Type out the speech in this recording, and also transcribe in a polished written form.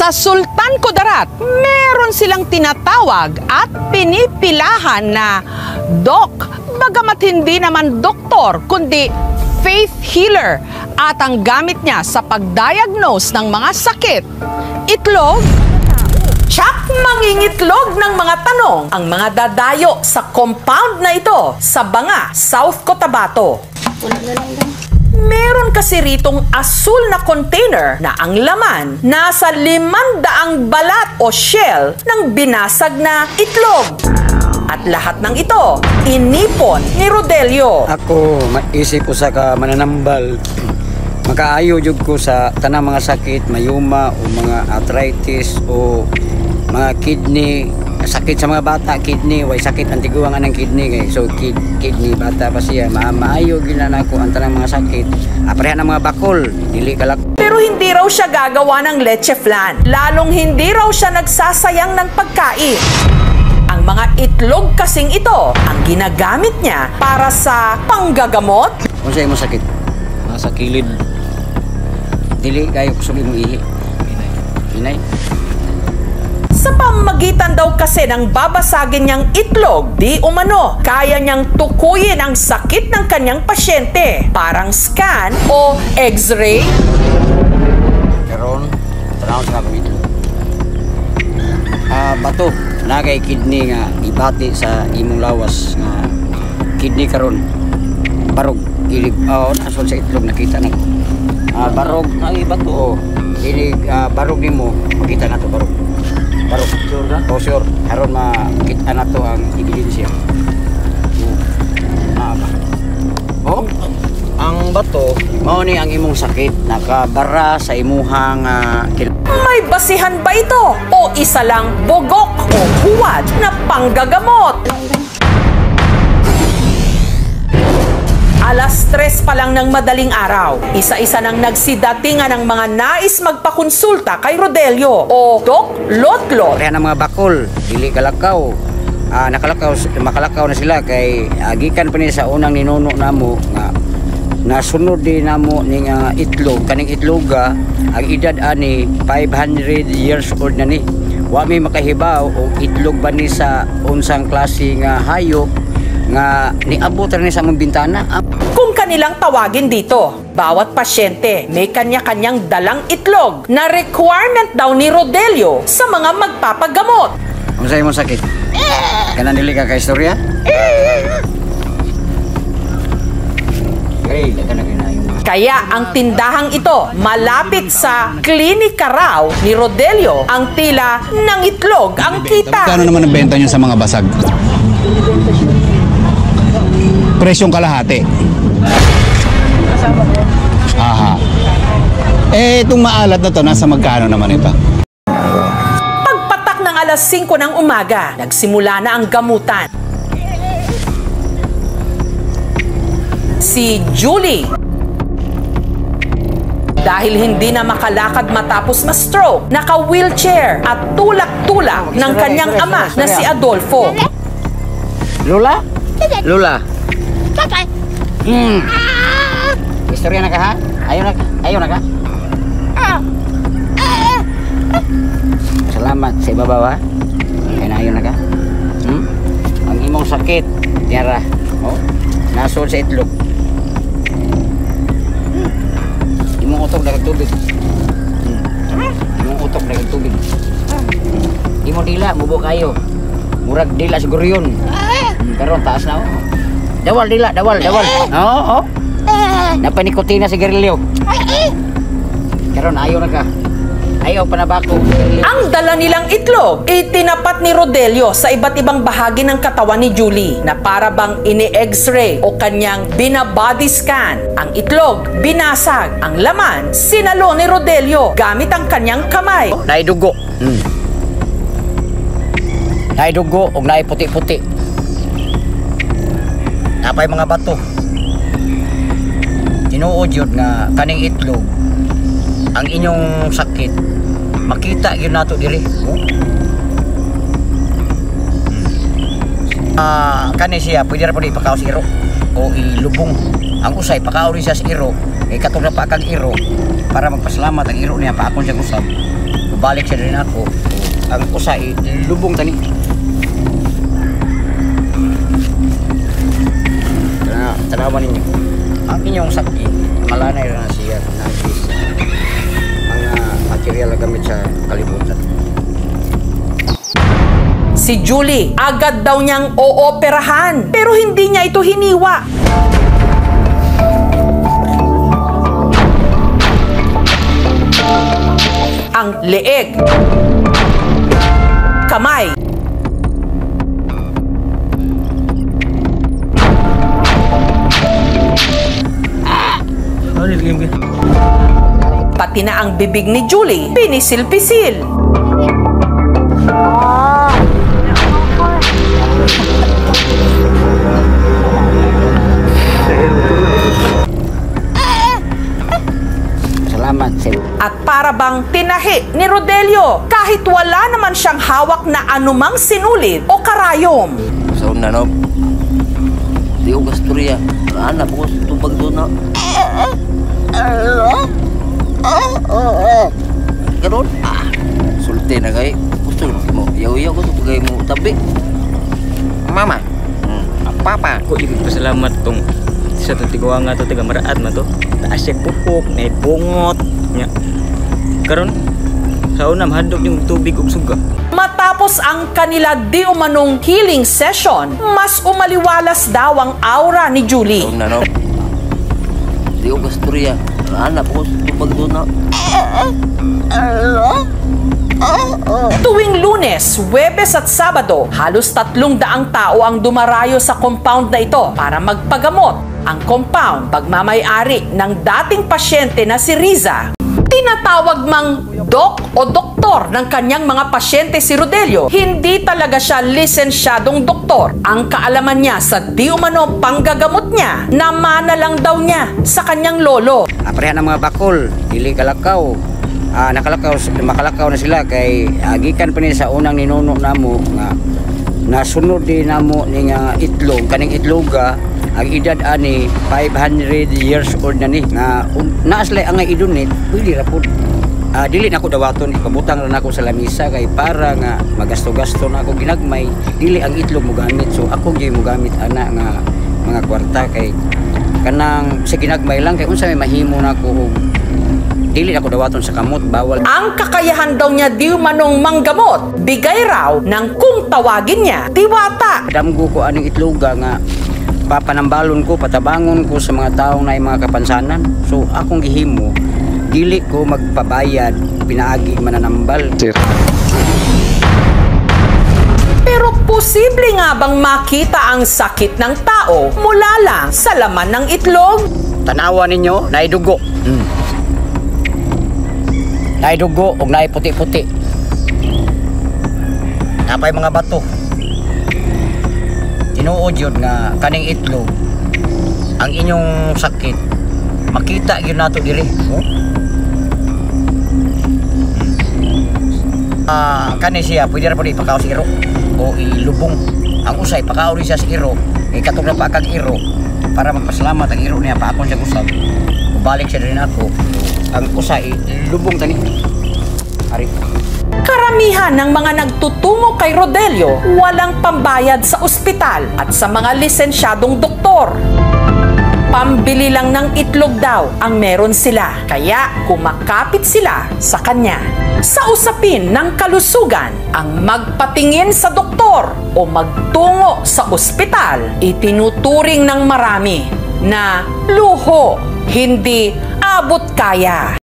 Sa Sultan Kudarat, meron silang tinatawag at pinipilahan na doc, bagamat hindi naman doktor, kundi faith healer at ang gamit niya sa pagdiagnose ng mga sakit, itlog. Tsak mangingitlog ng mga tanong ang mga dadayo sa compound na ito sa Banga, South Cotabato. Meron kasi ritong asul na container na ang laman nasa 500 balat o shell ng binasag na itlog. At lahat ng ito, inipon ni Rodelio. Ako, maisip ko sa ka mananambal. Makaayo jud ko sa tanang mga sakit, mayuma o mga arthritis o mga kidney, sakit sa mga bata, kidney, way sakit ang tiguang anang kidney kay so kidney bata pa siya, maayo gyud na nako ang tanang mga sakit. Pareha ng mga bakol, dili kalak. Pero hindi raw siya gagawa ng leche flan. Lalong hindi raw siya nagsasayang ng pagkain. Ang mga itlog kasing ito ang ginagamit niya para sa panggagamot, Unsa imong sakit? Nasa kilid. Dili kayo kusog imong ihi. Hinay. Sa pamamagitan daw kasi ng babasagin niyang itlog, di umano, kaya niyang tukuyin ang sakit ng kanyang pasyente. Parang scan o x-ray. Karon, tanaw sa akong itlog. Bato, na kay kidney nga ibati sa imong lawas nga kidney karon. Barog, ilig, oh, nasol sa itlog nakita na. Barog, Ay, bato. Oh, ilig, barog nimo, makita na to barog. Barog. Sure ka? Oh, sure. Karon makita na to ang ebidensya. Oh. Ba? Oh, Ang bato, mao ni ang imong sakit nakabara sa imuhang May basihan ba ito? O isa lang bogok o huwad na panggagamot? 3:00 pa lang ng madaling araw, isa-isa nang nagsidatingan ang mga nais magpakonsulta kay Rodelio o Doc Lotlot. Pareha ng mga bakol, dili kalakaw. Nakalakaw, makalakaw na sila kay gikan pa ni sa unang ninuno namo nga nasunod din namo ni nga itlog, kaning itloga ang edad ani 500 years old na ni. Wa mi makahibaw og itlog ba ni sa unsang klase nga hayop nga niabot ra ni sa among bintana. Kung kanilang tawagin dito, bawat pasyente may kanya-kanyang dalang itlog na requirement daw ni Rodelio sa mga magpapagamot. Unsa imong sakit? Kanan dili ka kaistorya? Ay, daghan na kinayo. Kaya ang tindahang ito malapit sa klinika raw ni Rodelio ang tila ng itlog ang kita. Magkano naman ang benta nyo sa mga basag? Presyong kalahati. Aha. Eh, itong maalat na to, nasa magkano naman ito? Pagpatak ng 5:00 ng umaga, nagsimula na ang gamutan. Si Julie, dahil hindi na makalakad matapos ma-stroke, naka-wheelchair at tulak-tulak ng kanyang ama na si Adolfo. Lola? Lola? Istorya na ka ha? Ayaw na ka? Ayaw na ka? Salamat sa ibabaw ha? Kaya na ayaw na ka? Hmm? Ang imong sakit, tiara. Oh, nasod sa itlog. Imong utok dagang tubig. Imong utok dagang tubig. Imong dila, mubo kayo. Murag dila siguro yun. Karon taas na oh. Dawal dila, dawal, dawal. Oo, oo. Napanikotina si sigarilyo. Karon ayaw na ka. Ayaw panabako. Ang dala nilang itlog, itinapat ni Rodelio sa iba't ibang bahagi ng katawan ni Julie na para bang ini-x-ray o kanyang binabody scan. Ang itlog, binasag. Ang laman, sinalo ni Rodelio gamit ang kanyang kamay. Naidugo. Naidugo og naiputi-puti. Napay mga bato. Tinuod yun nga kaning itlog ang inyong sakit makita yun nato diri. Oh. Kani siya pwede ra pud ipakaw sa iro o ilubong. Ang usay pakaw rin siya sa iro kay katong na pa kag iro para magpasalamat ang iro niya paakon siya usab. Mubalik siya diri nako. Ang usa lubong tani. Tanawan ninyo. Ang inyong sakit, malanay ra na siya na sa mga material na gamit sa kalibutan. Si Julie, agad daw niyang ooperahan, pero hindi niya ito hiniwa. Ang leeg, kamay, pati na ang bibig ni Julie, pinisil-pisil. Salamat, sir. At para bang tinahi ni Rodelio kahit wala naman siyang hawak na anumang sinulid o karayom. Sa una no, di ko gastorya. Ana po ko tubag doon na. Karon sulti na kay gusto mo. Yaw-yaw ko kay mo tabi. Mama. Papa. Ako pasalamat tong sa tong tiguanga to, taga Maraat man to. Taas siya pupok, na bungot nya. Karon sa una mahadlok yung tubig ug suga. Matapos ang kanila di umanong healing session, mas umaliwalas daw ang aura ni Julie. Sa una no, di ko gastorya. Ana po ko tubag doon na. Tuwing Lunes, Huwebes at Sabado, halos 300 tao ang dumarayo sa compound na ito para magpagamot. Ang compound, pagmamay-ari ng dating pasyente na si Riza. Tinatawag mang doc o doktor ng kanyang mga pasyente si Rodelio, hindi talaga siya lisensyadong doktor. Ang kaalaman niya sa di umano panggagamot niya, namana lang daw niya sa kanyang lolo. Pareha ng mga bakol, dili kalakaw. Nakalakaw, makalakaw na sila kay gikan pa ni sa unang ninuno namo nga nasunod din namo ni nga itlog kaning itloga ang edad ani 500 years old na ni nga naas lay ang i-donate pwede ra pud. Dili na ako dawaton, ipabutang ra nako sa lamisa kay para nga magasto-gasto na ako ginagmay, dili ang itlog mo gamit, so ako gyud mo gamit ana nga mga kwarta kay kanang sa ginagmay lang kay unsa may mahimo nako og dili ako dawaton sa kamot, bawal. Ang kakayahan daw niya di umanong manggamot, bigay raw ng kung tawagin niya, diwata. Damgo ko aning itloga nga papanambalon ko, patabangon ko sa mga taong na mga kapansanan. So akong gihimo, dili ko magpabayad, pinaagi mananambal. Pero posible nga bang makita ang sakit ng tao mula lang sa laman ng itlog? Tanawa ninyo, naidugo. Naidugo og naay puti-puti. Napay mga bato. Tinuod yun nga kaning itlog ang inyong sakit makita gyud nato diri. Oh. Kani siya pwede ra pud ipakaw sa iro o ilubong. Ang usay pakaw rin siya sa iro, ikatong na pa kag iro para magpasalamat ang iro niya paakon siya usab. Balik siya diri nako. Ang usay lubong tani. Ari. Karamihan ng mga nagtutungo kay Rodelio walang pambayad sa ospital at sa mga lisensyadong doktor. Pambili lang ng itlog daw ang meron sila, kaya kumakapit sila sa kanya. Sa usapin ng kalusugan, ang magpatingin sa doktor o magtungo sa ospital, itinuturing ng marami na luho, hindi abot kaya.